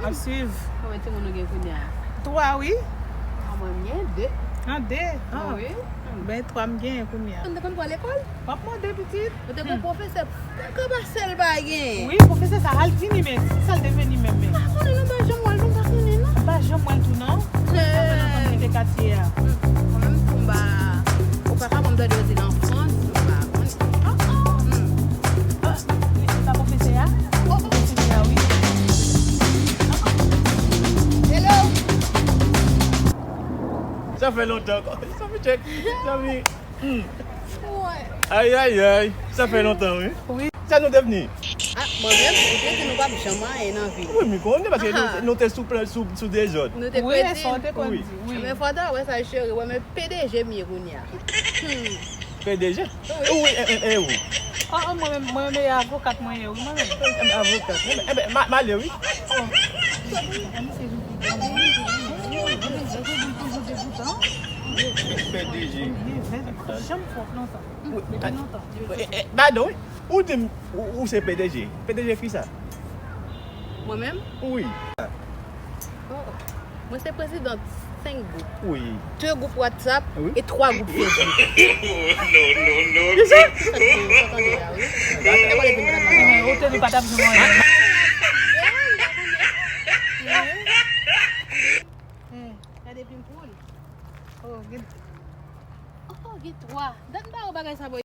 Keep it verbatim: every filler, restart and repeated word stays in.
Ap swiv. Konbyen timoun ou gen kounye a? Twa, wi. A, mwen, m gen de. An, de? Ah. Wi. Ben, twa m genyen kounye a. Ou te konn pran lekòl? W ap mande, pitit. Ou te gon pwofesè, kaka pa sèl pa gen. Wi, pwofesè sa al vini, men ki sa l te vini menm, men? M pa konnen non, m pa janm wè l, m pa konnen non. M pa janm wè l tou, non. Mwen antann kite katye a. Mwen menm tou m pa, ou pa ka konn tande yo di nan Frans, m pa konn. Ah, ah. Hmm. Ah, wi, se pa pwofesè a? Oh, oh, pwofesè a, wi. Hello. Sa fè lontan. Sa fè tchèk. Sa fè, hmm. Ay, ay, ay. Sa fè lontan, wi. Wi. Sa nou devni? Ah, mwen menm, ou te di nou p ap janm anyen nan vi nou. Wi, m konnen, paske nou, nou te sou plan, sou, sou dezòd. Nou te kredib. Wi, sa w te konn di, wi. Men fò w ta wè sa, cheri, wè men P D G m ye kounye a. Hmm. P D G? Wi. Wi, e, e, e, wi. Oh, oh, mwen menm, mwen menm, e avokat mwen ye, wi, mwen menm. Em, avokat. Enben, enben, m a, m ale, wi. Oh. P D G. Janm fòt lontan. Wi, depi lontan. E, e, padon, wi. Ou di m, ou, ou se P D G. P D G ki sa? Mwen menm? Wi. Oh, mwen se prezidant senk gwoup. Wi. De gwoup WhatsApp e twa gwoup Facebook. Non, non, non. Ki sa? Sa k gen, sa tande a, wi. Ou te di pa t ap janm anyen. Eh, gade pil poul. Oh, gen, oh, gen twa. Dat m pa wè bagay sa, boy.